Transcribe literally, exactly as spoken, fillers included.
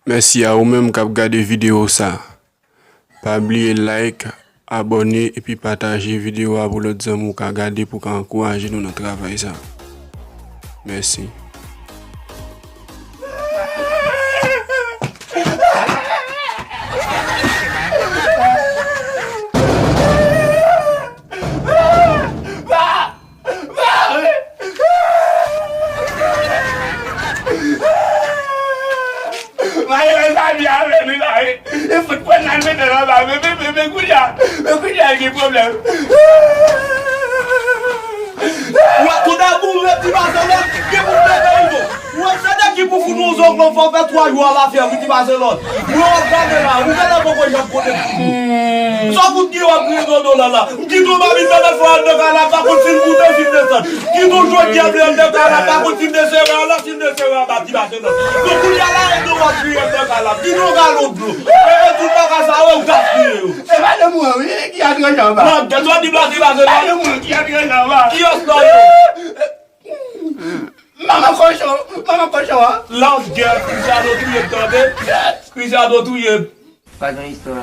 Mèsi a ou menm k ap gade videyo sa. Pa bliye like, abòne epi pataje videyo a pou lòt zanmi w ka gade pou ka ankouraje nou nan travay sa. Mèsi. Mayi wè sa di a vle li la wi. E fout pran nan mete nan ba men men men men kounye a. Men kounye a gen pwoblèm. Wè kounye a boure ti pase lòt. Gen pou mete yon. Wè se de ki pou fout yon zong lò fò fè twa jou a la fè wi ti pase lòt. Mwen w ap gade la, ou genlè poko janm konnen. Sa fout gen w ap kriye dodo la la. M kite w m abite nan fò anndan kay la, m pa konn si l moute, si l desann. M kite w jodi a vle anndan kay la, m pa konn si l desere anlè, si l desere anba, ti pase lòt. Donk kounye a la, e nou w ap kriye anndan kay la. M kite w gade w dlo. E, e tout bagay sa yo, w gaspiye yo. E pa de mwen wi, ki ap ranje anba. Nan, gade w di blan ti pase lòt. Pa de mwen ki ap ranje anba. Kiyès nan yo? Manman kochon, manman kochon an. Lans gè, Cristiano touye m tande. Cristiano touye m. Pa gen istwa.